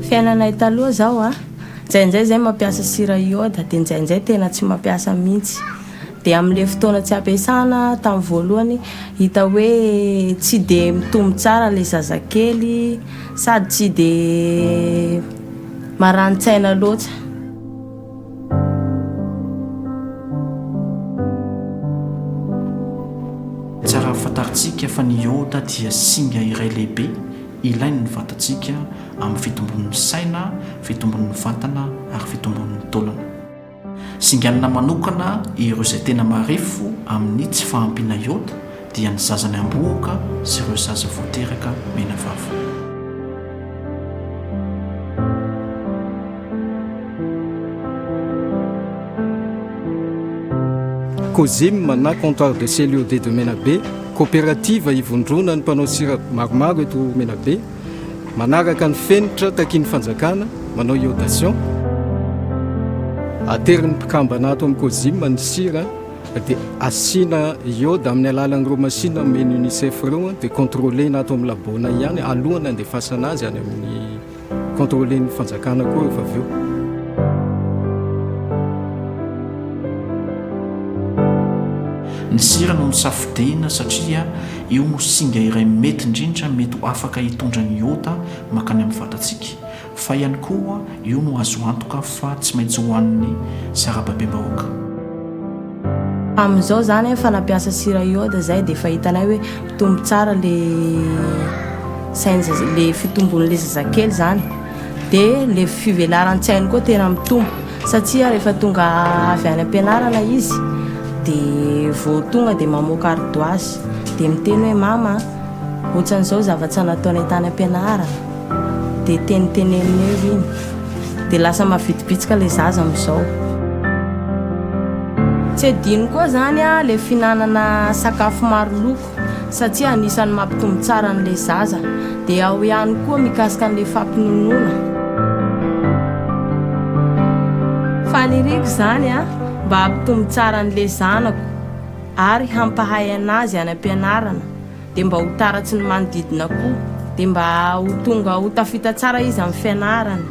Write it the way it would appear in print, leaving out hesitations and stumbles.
Fiainanay taloha zao a, ndraindray zay mampiasa sira iode de ndraindray tena tsy mampiasa mihitsy. De amle fotoana tsy ampiasana tamin'ny voalohany hita hoe tsy de mitombo tsara le zazakely sady tsy de maranin-tsaina loatra. Tsara fantarintsika fa ny iôda dia singa iray lehibe ilain'ny vatantsika amin'ny fitombon'ny saina, fitombon'ny vatana ary fitombon'ny taolana. Singanina manokana ireo izay tena marefo amin'ny tsy fahampiana iôda dia ny zaza miambohoka sy ireo zaza vao teraka menavava. Cozim na Comptoir de Sel Iodé de Menabe, Koperativa ivondronan'ny mpanao sira maromaro eto Menabe, manaraka ny fenitra takian'ny fanjakana, manao iodation. Aterin'ny mpikambana ato amin'ny Cozim ny sira dia asiana iode amin'ny alalan'ireo machine omen'ny Unicef ireo dia contrôler-na ato amin'ny labôna ihany alohan'ny handefasana azy any amin'ny Contrôler-n'ny fanjakana koa rehefa avy eo. Ny sira no nosafidiana satria io no singa iray mety indrindra mety ho afaka hitondra ny ota mankany amin'ny vatantsika. Fa ihany koa io no azo antoka fa tsy maintsy hohanin'ny sarababem-bahoaka. Amin'izao zany efa nampiasa sira iode zay dia efa hitanay hoe mitombo tsara le sain'ny zaza le fitombon'le zazakely zany dia le fivelaran-tsainy koa tena mitombo satria rehefa tonga avy any am-pianarana izy dia vao tonga dia mamoaka ardoise dia miteny hoe mama ohatran'izao zavatra nataonay tany am-pianarana dia teniteneniny eo iny dia lasa mavitribitsika ilay zaza amin'izao. Tsy adino koa izany ilay fihinanana sakafo maro loko satria anisan'ny mampitombo tsara an'ilay zaza. Dia ao ihany koa mikasika an'ilay fampinonoana. Faniriako izany mba hampitombo tsara an'ilay zanako ary hampahay an'azy any am-pianarana. dia mba ho taratry ny manodidina koa, dia mba ho tonga ho tafita tsara izy amin'ny fianarany.